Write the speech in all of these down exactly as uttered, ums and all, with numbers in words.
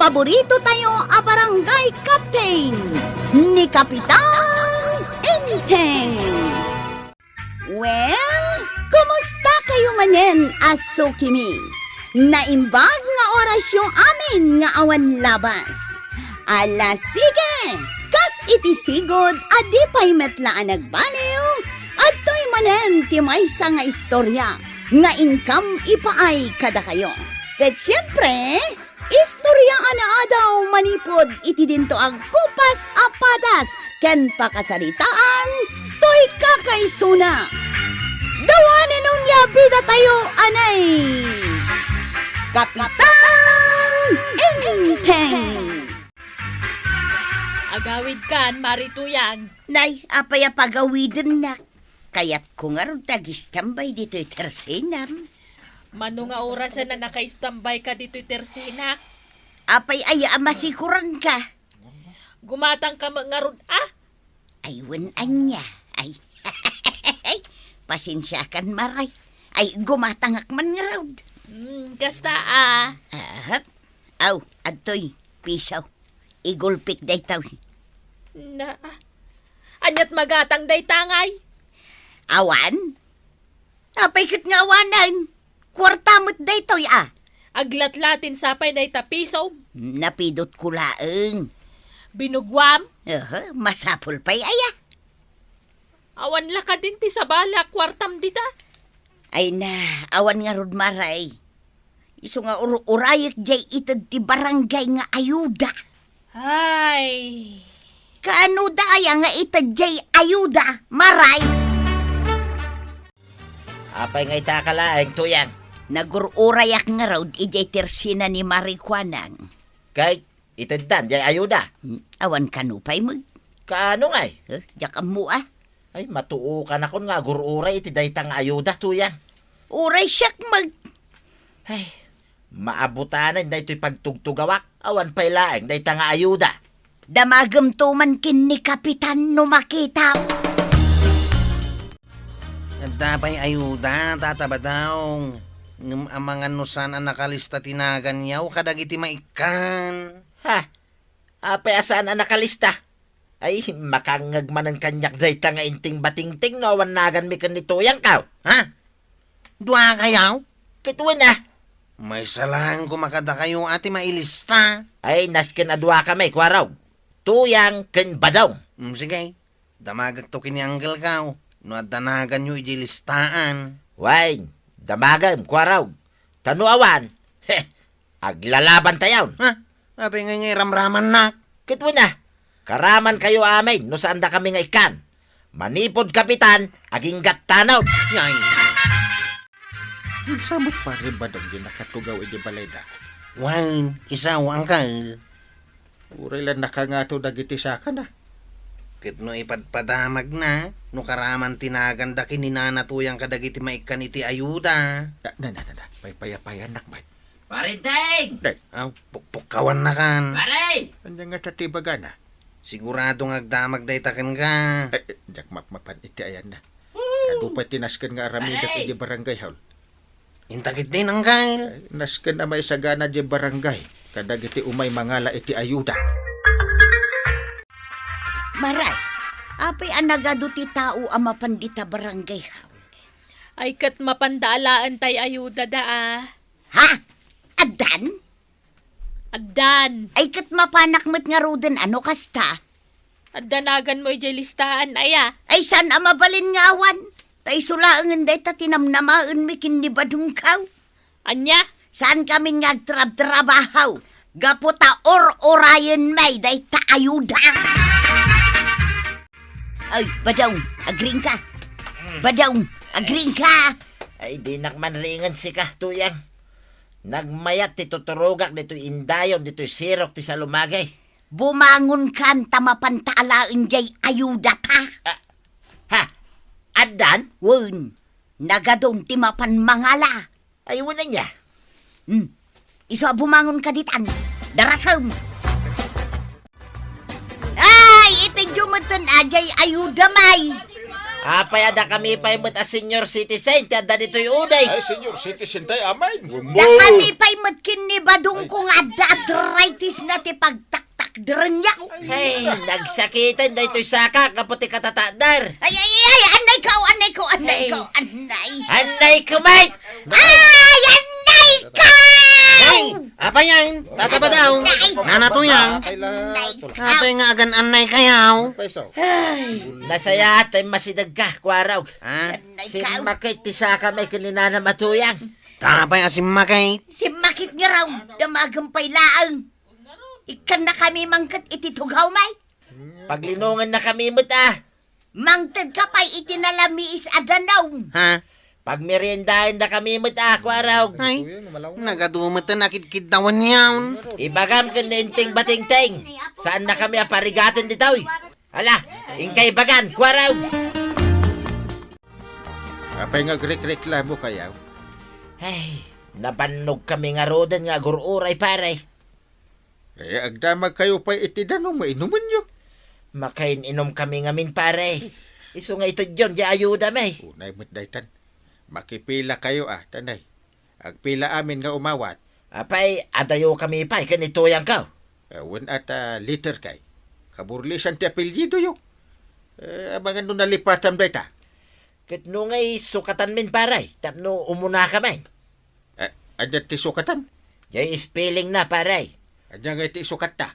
paborito tayo a barangay captain, ni Kapitan Enteng. Well, kumusta kayo manen a sukimi? Naimbag nga orasyo amin nga awan labas. Ala, sige! Kas iti sigud a di pay met la a nagbaliw, adtoy manen ti maysa nga istorya nga inkam ipaay kadakayo. Ket siempre, istorya a naadaw manipud iti dinto a kupas a padas ken pakasaritaan toy kakaisuna. Dawanen onia bidatayo, anay! Kapitan Enteng! Agawidkan, Mari Tuyang. Nay, apay a pagawidennak? Kayatko ngarud ti agistambay ditoy tersenam. Mano nga orasen a nakaistambayka ditoy tersenak? Apay aya a masikuranka? Gumatangka met ngarud, a? Ay, wen ania. Ay, pasensiakan, Maray. Ay, gumatangak man ngarud. Hmm, kasta, a. Ahap. Aw, adtoy, piso. Igulpik daytoy. Na, aniat magatang dayta ngay? Awan? Apay ket nga awanen? Kuarta met daytoy, a. Aglatlatin sapay dayta piso? Napidotko laeng. Binuguam? Aha, masapul pay aya. Awan la kadin ti sabali a kuartam dita? Ay na, awan ngarud, Maray. Isu nga ur-urayek jay ited ti barangay nga ayuda. Ay. Kaano da aya nga ited jay ayuda, Maray? Apay nga ita ka laeng, Tuyang? Nagur-urayak ngarud idiay tersena ni Mari Kuanang. Kay, iteddan jay ayuda? Hmm, awan kano pay met. Kaano ngay? Eh, diak ammo, a. Ay, matuokanakon nga agur-uray iti dayta nga ayuda, Tuyang. Uray siak met. Ay, maabutanen daytoy pagtugtugawak. Awan pay laeng dayta nga ayuda. Damagemto man ken ni Kapitan no makitam. Adda pay ayuda, Tata Badong. Ngem amangan no saan a nakalista ti naganyo kadagiti maikkan. Ha? Apay a saan a nakalista? Ay, makangngeg manen kaniak dayta nga inting batingting no awan naganmi ken ni Tuyang kaw. Ha? Duakayo? Ket wen a. Maysa laeng koma kadakayo a ti mailista. Ay, nasken a duakami, Kuarog. Tuyang ken Badong. Mm, sige. Damagekto ken ni Anggelko no adda naganyo idiay listaan. Wen, damagem, Kuarog. Ta no awan, he, aglalabantayon. Ha? Apay ngay nga iramramannak? Ket wen a, karamankayo amin no saandakami nga ikkan. Manipud kapitan, agingga't tanod. Yay. Nagsamot pay ni Badong diay nakatugaw idiay balayda. Wen, isu, Angkel. Uray la nakangato dagiti sakana. Ket no ipadpadamagna, no karaman ti naganda ken ni Nana Tuyang kadagiti maikkan iti ayuda. Na, na, na, na, na. Paypayapayannak met. Pare Enteng! Day. Aw, pukpukkawannakan. Pare! Ania ngata ti ibagana? Sigurado nga agdamag dayta kenka. Eh, eh, diak mapmapan iti ayanna. Adu pay ti nasken nga aramidek idiay barangay hall. Inta ketdin, Angkel. Ay, nasken a maisagana diay barangay kadagiti umay mangala iti ayuda. Maray, apay a nagadu ti tao a mapan dita barangay hall? Ay, ket mapanda alaen tay ayudada a. Ha? Addan? Addan. Ay, ket mapanak met ngaruden a no kasta. Adda naganmo idiay listaan, aya? Ay, saan a mabalin nga awan? Ta isu laengen dayta ti namnamaenmi ken ni Badongko. Ania? Saankami nga agtrabtrabaho gapu ta ur-urayenmi dayta ayuda. Ay, Badong, agriingka. Badong, agriingka. Ay, dinak man riingen sika, Tuyang. Nagmayat ti tuturogak ditoy indayom, ditoy sirok ti salumagi. Bumangonkan ta mapanta alaen diay ayudata. Ah, ha? Addan? Wen, nagadun ti mapan mangala. Ay, wen ania? Hmm. Isu a bumangonka ditan. Darasem. Ay, itedyo metten a diay ayudami. Apay a dakami pay met a senior citizen ti adda ditoy udi? Ay, senior citizen tay amin. Dakami pay met ken ni Badongko nga adda arthritis na ti pagtaktakderenyak. Hey, nagsakiten daytoy sakak gapu ti katatakder. Ay, ay, ay, ay, annay kaw, annay kaw, annay Hey. kaw, annay. Annay ko, mate! Ay, annay kaw! Hey, apay yan? Tata Badaw? Ay, Nana Tuyang? Annay kaw. Apay nga agan-annay kayaw? Ay, nasaya tay masideg ka, Kuarog. Ha? Annay kaw. Simmakit ti saka may kininana matuyang. Tapay a simmakit. Simmakit nga raw, damagem pay laeng. Ikkannakami mangted iti tugaw, may. Paglinongan na kami met, ah. Mangted ka pay iti nalamiis a danum. Ha? Pagmeriendaen na kami met, ah, Kuarog. Ay, nagadu met a nakidkiddawan yaon. Ibagam ken ni Inting Batingting. Saan na kami a parigaten ditoy? Ala, inkay bagan, Kuarog. Apay nga agrikreklamo kayaw? Ay, nabannog kami ngaruden nga agur-uray, pare. Eh, agdamag kayo pay iti danum nga inumenyo. Makain-inom kami ngamin, pare. Isu nga itedyon, di ayuda, may. Unay met daytan. Makipila kayo, ah, tanay. Agpila amin nga umawat. Apay, adayo kami pay, ken ituyang ka. Eh, wen ata liter kay. Kaburlisan ti apelyidoyo. Eh, amangan no nalipatam dayta. Ket no ngay sukatan min, pare, tapno umuna ka man. Eh, adda ti sukatam? Jay spelling na, pare. Adda ngay ti sukatta?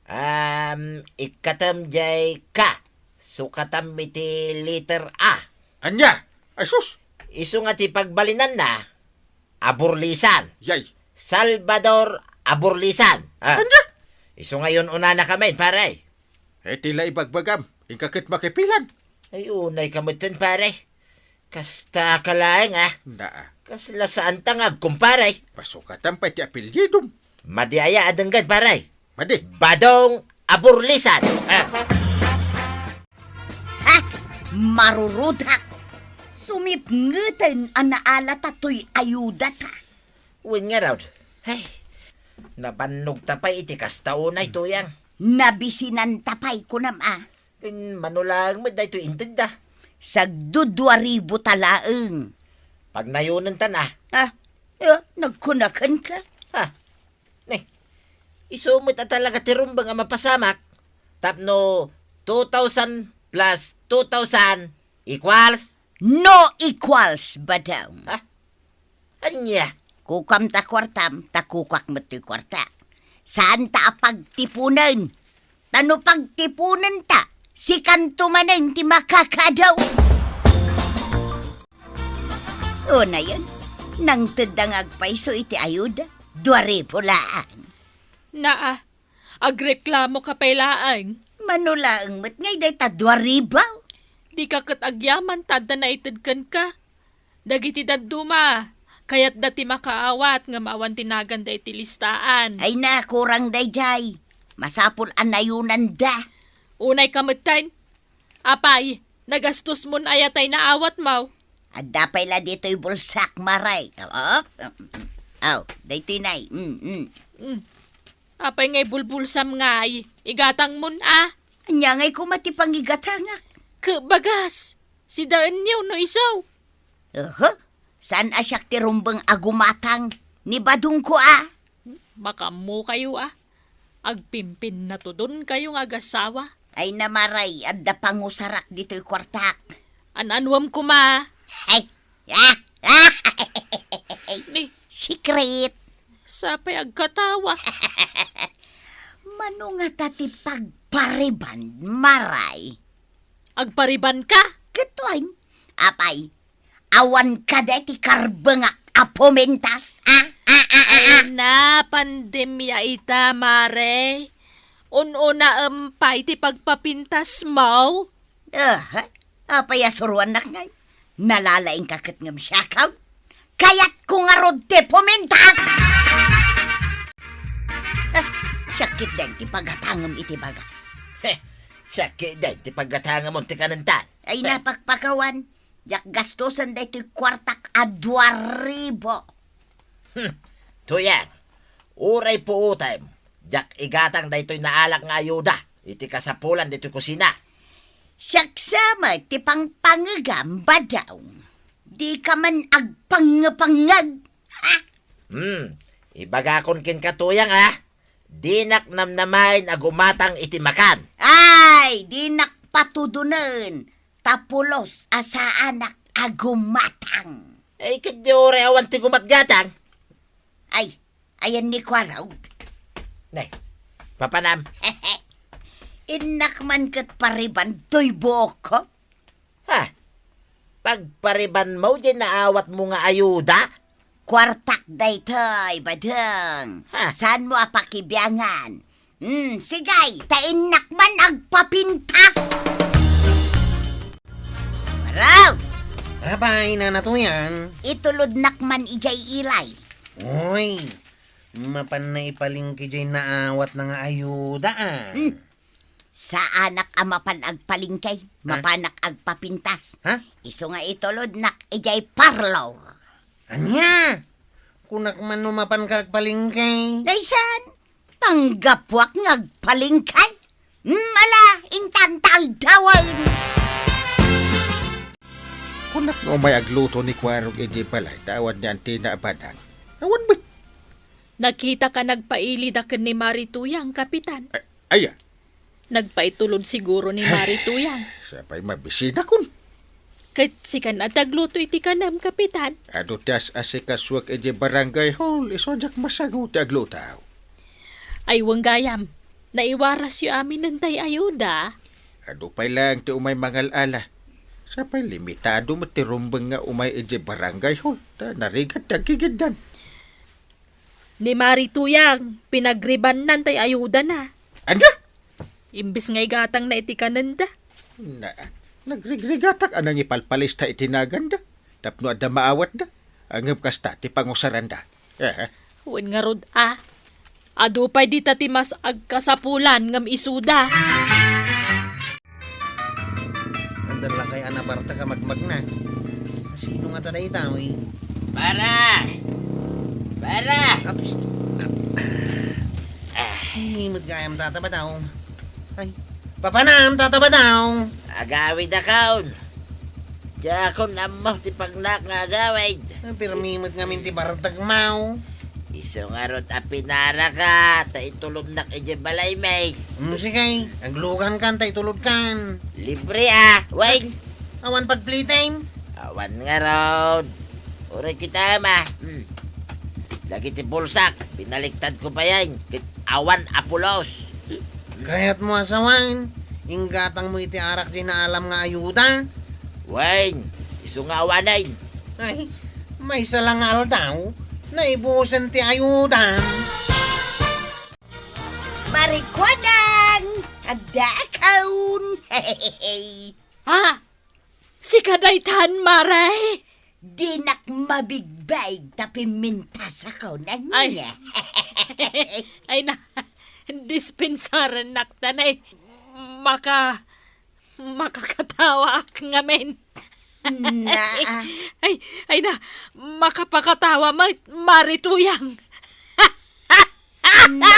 Um, ikkatam jay ka. Sukatam iti letter A. Anya? Ay, sus! Isu nga ti pagbalinanna, Aburlisan. Yay. Salvador Aburlisan. Ah. Anya? Isu nga yun unana ka man, pare. Eh, ti la ibagbagam. Inka ket makipilan. Ay, unay ka metten, pare. Kasta ka laeng, ah. Naa. Kasla saan ta nga agkumpare. Pasukatan pay ti apelyidom. Madi aya a denggen, pare. Madi. Badong Aburlisan. Ah. Ha? Marurudak. Sumipngeten a naalata toy ayudata. Wen ngarud. Hey. Nabannog ta pay iti kasta unay, tuyang. Nabisinan ta pay, kunam a. Ken mano laeng met daytoy intedda? Sagdudua ribu ta laeng. Pagnayonen ta na. Ah, eh, nagkunaken ka? Ha? Ne, isu met a talaga ti rumbeng a mapasamak. Tapno two thousand plus two thousand equals? No equals, Badong. Ha? Ania? Kukam ta kuartam, ta kukuak met ti kuarta. Saan ta a pagtipunen. Ta no pagtipunen ta, sikanto manen ti makakadaw. Unayen, nangtedda nga agpayso iti ayuda, dua ribu laeng. Naa, agreklamo ka pay laeng. Mano laeng met ngay dayta dua ribu? Dika ket agyaman ta adda naited kenka. Dagiti dadduma, kayatda ti makaawat ngem awan ti naganda iti listaan. Ay na, kurang daydiay. Masapul a nayunanda. Unay ka metten. Apay, nagastos mon aya tay naawatmo? Adda pay la ditoy bulsak, maray. Oh, oh, daytoy nay. Mm, mm. Mm. Apay ngay bulbulsam ngay? Igatang mon a? Anya ngay koma ti pangigatangak? Ke bagas, sidaenyo no isu. Oho, saan a siak ti rumbeng a gumatang ni badongko a? Makaammo kayo a. Agpimpinnatudon kayo nga agasawa. Ay na maray, adda pangusarak ditoy kuartak. An-anuem koma? Ay, ah, ah, Ni, secret. Sapay agkatawa. Mano ngata ti pagpariban, maray? Agpariban ka? Ket wen, apay, awan kada ti karbengak a pumintas, a? A, a, a, a? Ay na, pandemya ita, mare. Un-unaem pay ti pagpapintasmo? Aha, apay a suruannak ngay? Nalalaing ka ket ngem siakam? Kayatko ngarud ti pumintas! Siak ketdin ti pagatangem iti bagas. Heh, siak ketdin ti pagatangem ti kanenta. Ay, heh, napakpakawan. Diak gastosen daytoy kuartak a dua ribu. Hmm. Tuyang, uray puotem, diak igatang daytoy naalak nga ayuda iti kasapulan ditoy kusina. Siak sa met ti pangpangegam, Badong. Dika man agpangngepangngeg. Ha? Hmm, ibagakon kenka, Tuyang, a. Dinak namnamaen a gumatang iti makan. Ay, dinak patudonen, ta pulos a saanak a gumatang. Ay, ket di uray awan ti gumatgatang. Ay, ayan ni Kuarog. Nay, papanam. Innak man ket pariban toy buokko. Ha? Pagparibanmo diay naawatmo nga ayuda? Kuartak daytoy, Badong. Ha? Saanmo a pakibiangan? Hmm, sige, ta innak man agpapintas. Kuarog! Apay, Nana Tuyang? Itulodnak man idiay ilay. Uy, mapanna ipalengke diay naawatna nga ayuda, a. Hmm. Saanak a mapan agpalengke, ha? Mapanak agpapintas. Ha? Isu nga itulodnak idiay parlor. Ania? Kunak man no mapanka agpalengke. Daysan, panggapuak nga agpalengke. Hmm, ala, intan ta aldawen. Kunak nga umay agluto ni Kuarog idiay balay, ta awan ni Antina a badang. Awan met. Nakitaka nagpailida ken ni Mari Tuyang, Kapitan. Ay, aya? Nagpaitulod siguro ni Mari Tuyang. Sapay mabisinakon. Ket sika a ti agluto iti kanem, Kapitan. Adu ti as-asikasuak idiay barangay hall, isu a diak masango ti agluto. Ay, wen gayam, naiwarasyo aminen tay ayuda. Adu pay laeng ti umay mangal-ala. Sapay limitado met ti rumbeng nga umay idiay barangay hall, ta narigat ti agkigiddan. Ni Mari Tuyang, pinagribannan tay ayudana. Ania? Imbes nga igatangna iti kanenda. Na, nagrigrigatak a nangipalpalista iti naganda tapno adda maawatda. Ngem kasta ti pangusaranda. Eh. Wen ngarud a. Adu pay dita ti mas agkasapulan ngem isuda. Adda lakay a nabartek a magmagna. Sino ngata dayta, uy? Para! Para! Aps. Ah. Ni met gayam, Tata Badaw. Ay, papanam, Tata Badaw. Agawidakon. Diakon ammo ti pagnak nga agawid. Ay, pirmi met ngamin ti bartekmo. Isu ngarud a pinaraka, ta itulodnak idiay balaymi. Mm, sige, aglugankan ta itulodkan. Libre a, wen. Awan pagplitem? Awan ngarud. Uray kitam a. Hmm. Dagiti bulsak, pinaliktadko payen, ket awan a pulos. Kayatmo a sawen, inggatangmo iti arak ti naalam nga ayuda? Wen, isu nga awanen. Ay, maysa la nga aldaw, naibusen ti ayuda. Marikuadang, adda akon. Ha? Sika daytan, Mare? Dinak mabigbaig ta pimmintasakon, ania? Ay. Ay na, dispensarennak ta, nay. Maka-, makakatawaak ngamin. Na. Ay, ay na, makapakatawa, ma-, Mare Tuyang. Na.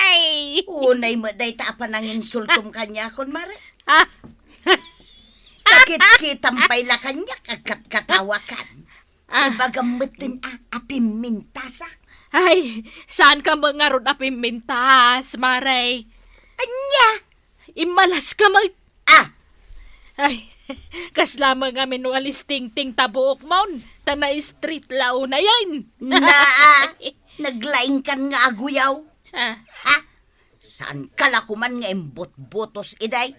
Ay. Unay met dayta a pananginsultom kaniakon, Mare. Ah. Kakitkitam pay la kaniak, agkatkatawakan. Ah. Ibagam metten a, a pimmintasak. Ay, saanka met ngarud a pimmintas, Mare? Ania? Immalaska met. Ah! Ay, kasla met ngamin walis tingting ta buokmon, ta na-straight la unayen. Naa, naglaingkan nga aguyaw. Ah. Ha? Saanka la koman nga imbutbutos, iday?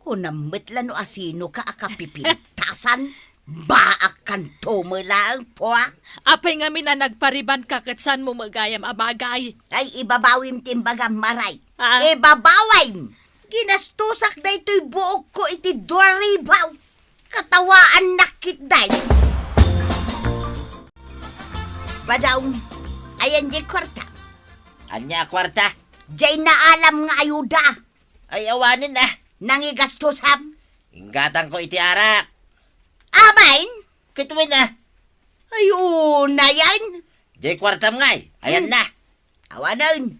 Kunam met la no asinoka a kapipintasan? Baak kanto met laeng, pua. Apay ngamin a nagparibanka ket saanmo met gayam a bagay? Ay, ibabawim ti imbagam, Maray. Ah. Ibabawim! Ginastosak daytoy buokko iti dua ribaw. Katawaannak ketdi. Badaw, ayan diay kuarta. Ania a kuarta? Diay naalam nga ayuda. Ay, awanen a. Nangigastos, ham? Inggatangko iti arak. Amin? Ket wen a. Ay, unayen. Diay kuartam ngay. Ayan na. Awanen.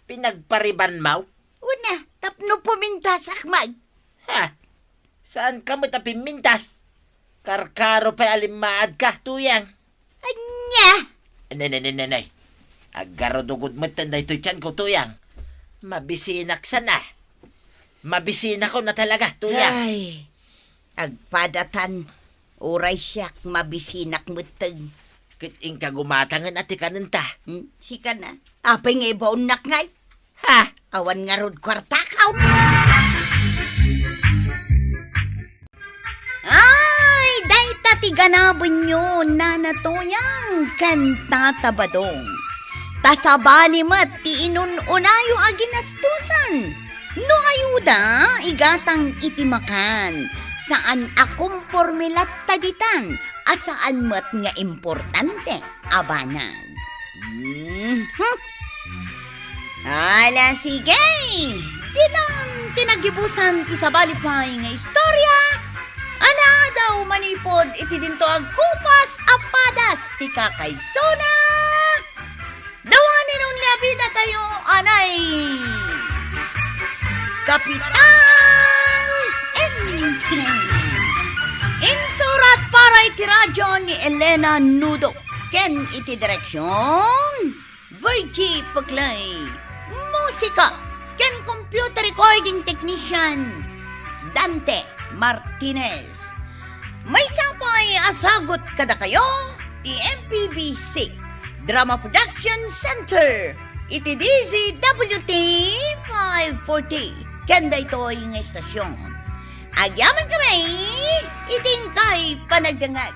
Pinagparibanmaw? Wen a, tapno pumintasak met. Ha? Saanka met a pimmintas? Karkaro pay a limmaadka, Tuyang. Ania? Nay, nay, nay, nay, nay. Aggarudugod metten daytoy tianko, Tuyang. Mabisinak sana. Mabisinakon a talaga, Tuya. Ay, agpadatan. Uray siak, mabisinak metten. Ket inka gumatangen a ti kanenta. Hmm, sika na. Apay nga ibaonnak ngay? Ha? Awan ngarud kuartakon. Ay, dayta ti ganabenyo, Nana Toyang ken Tata Badong. Ta sabali met ti inun-unayo a ginastusan. No ayuda, igatang iti makan. Saan a komporme latta ditan, a saan met nga importante a banag. Mhm. Ala, sige! Ditan ti naggibusan ti sabali pay nga istorya a naadaw manipud iti dinto agkupas a padas ti kakaisuna. The one and only a bidatayo, anay Kapitan Enteng. Insurat para iti radyo ni Elena Nudo ken iti direksyon Virgie Puclay. Musika ken computer recording technician, Dante Martinez. Maysa pay a sagut kadakayo ti M P B C Drama Production Center iti D Z W T five forty ken daytoy nga istasyon. Agyaman kami iti inkay panagdengngeg.